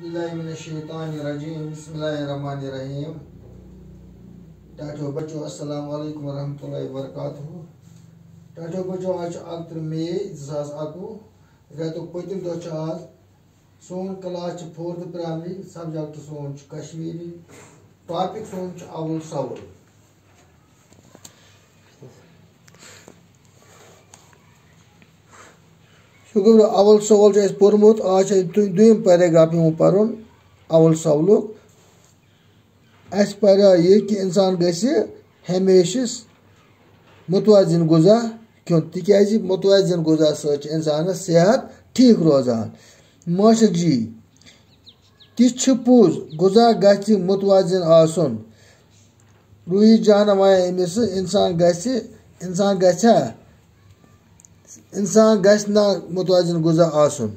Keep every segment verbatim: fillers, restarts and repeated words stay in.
باللہ من الشیطان الرجیم، بسم اللہ الرحمن الرحیم۔ ٹاٹھو بچو، السلام علیکم ورحمۃ اللہ وبرکاتہ۔ ٹاٹھو بچو، آز چھُ اَکترٕہ مئی زٕ ساس اَکوُہ۔ رٮ۪تُک پٔتِم دۄہ چھُ آز۔ سون کلاس چھُ فورتھ پرائمری، سبجیکٹ سون چھُ کشمیری، ٹاپک سون چھُ اول سوال۔ شُکر، اول سوال چھُ اَسہِ پوٚرمُت، آز چھُ اَسہِ دو-، دوٚیِم پیراگراف یِوان پَرُن اول سوالُک۔ اَسہِ پَریو یہِ کہِ اِنسان گژھِ ہمیشہِ متوازن غذا کھیوٚن، تِکیٛازِ متوازن غذا سۭتۍ چھُ اِنسانَس صحت ٹھیٖک روزان۔ ماشٹر جی، تہِ چھُ پوٚز، غذا گژھِ متوازن آسُن۔ روحی جان وَنان أمِس، اِنسان گژھِ، اِنسان گژھِ ہا، اِنسان گژھِ نہ متوازن غذا آسُن۔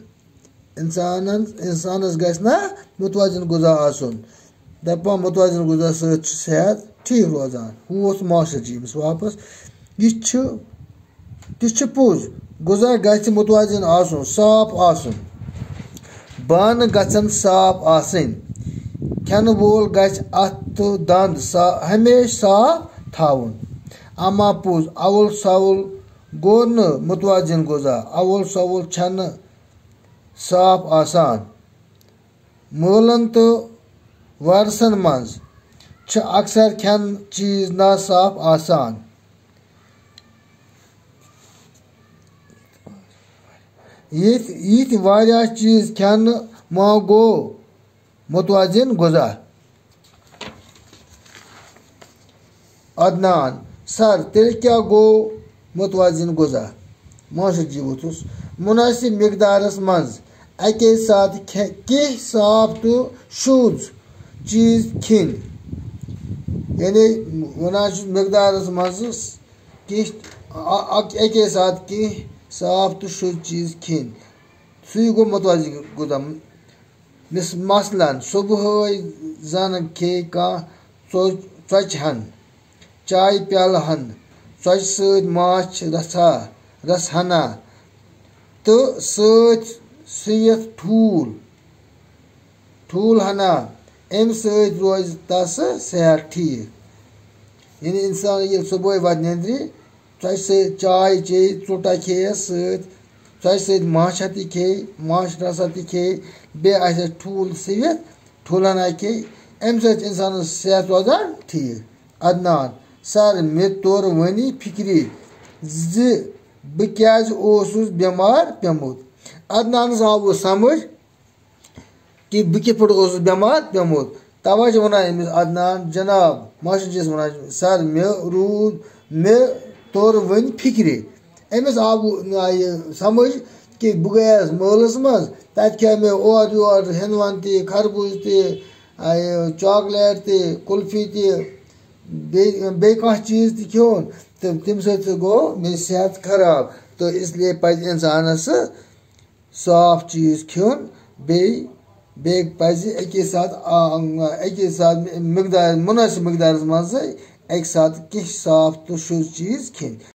اِنسانَن، اِنسانَس گژھِ نہ متوازن غذا آسُن۔ دَپان متوازن غذا سۭتۍ چھُ صحت ٹھیٖک روزان۔ ہُہ اوس ماشٹر جی أمِس واپس۔ یہِ چھُ، تہِ چھُ پوٚز، غذا گژھِ متوازن آسُن، صاف آسُن۔ بانہٕ گژھن صاف آسٕنۍ۔ کھٮ۪نہٕ وول گژھِ اَتھٕ تہٕ دَنٛد صا-، ہمیشہِ صاف تھاوُن۔ اما پوٚز، اول سوال گوٚو نہٕ متوازن غذا، اول سوال چھَنہٕ صاف آسان۔ مٲلَن تہٕ وارثَن منٛز چھِ اکثر کھٮ۪ن چیٖز ناصاف آسان۔ یِتھۍ، یِتھۍ واریاہ چیٖز کھٮ۪نہٕ ما گوٚو متوازن غذا؟ عدنان، سر، تیٚلہِ کیٛاہ گوٚو متوازن غذا؟ ماشٹر جی ووٚتھُس۔ مناسب مقدارس منٛز اَکے ساتہٕ کھے-، کینٛہہ صاف تہٕ شوٗژ چیٖز کھیٚنۍ۔ یعنی وَنان چھُس مقدارس منٛز کینٛہہ، اَ-، اَ-، اَکے ساتہٕ کینٛہہ صاف تہٕ شوٗژ چیٖز کھیٚنۍ۔ سُے گوٚو متوازن غذا۔ مِس-، مثلاً، صُبحٲے زَن کھے کانٛہہ ژۄ-، ژۄچہِ ہَن، چایہِ پیالہٕ ہَن، ژۄچہِ سۭتۍ ماچھ رَژھا، رَژھ ہَنا تہٕ سۭتۍ سُوِتھ ٹھوٗل، ٹھوٗل ہَنا، اَمہِ سۭتۍ روزِ تَس صحت ٹھیٖک۔ یعنی اِنسان ییٚلہِ صُبحٲے وَتہِ نٮ۪نٛدرِ، ژۄچہِ سۭتۍ چاے چیٚیہِ، ژوٚٹا کھیٚیَس سۭتۍ، ژۄچہِ سۭتۍ ماچھا تہِ کھیٚیہِ، ماچھ رَژھا تہِ کھیٚیہِ، بیٚیہِ آسٮ۪س ٹھوٗل سِوِتھ، ٹھوٗلَن ہا کھیٚیہِ، اَمہِ سۭتۍ چھِ اِنسانَس صحت روزان ٹھیٖک۔ عدنان، سر، مےٚ توٚر وۄنی فِکرِ زِ بہٕ کیٛازِ اوسُس بٮ۪مار پیوٚمُت۔ عدنانَس آو وۄنۍ سَمٕجھ کہِ بہٕ کِتھ پٲٹھۍ اوسُس بٮ۪مار پیوٚمُت۔ تَوَے چھِ وَنان أمِس عدنان، جناب، ماشٹر جی یَس وَنان، سر، مےٚ روٗد، مےٚ توٚر وۄنۍ فِکرِ۔ أمِس آو، آیہِ سَمٕجھ کہِ بہٕ گٔیَس مٲلَس منٛز، تَتہِ کھیوٚو مےٚ اورٕ یورٕ ہٮ۪نٛد وٮ۪نٛد تہِ، خربوٗز تہِ، آیہِ چاکلیٹ تہِ، کُلفی تہِ، بیٚیہِ، بیٚیہِ کانٛہہ چیٖز تہِ کھیوٚن، تہٕ تَمہِ سۭتۍ تہِ گوٚو مےٚ صحت خراب۔ تہٕ اس لیے پَزِ اِنسانَس صاف چیٖز کھیوٚن، بیٚیہِ، بیٚیہِ پَزِ اَکی ساتہٕ، آ، اَکی ساتہٕ مقدار، مُنٲسِب مقدارَس منٛزٕے اَکہِ ساتہٕ کینٛہہ صاف تہٕ شوٗژ چیٖز کھیٚنۍ۔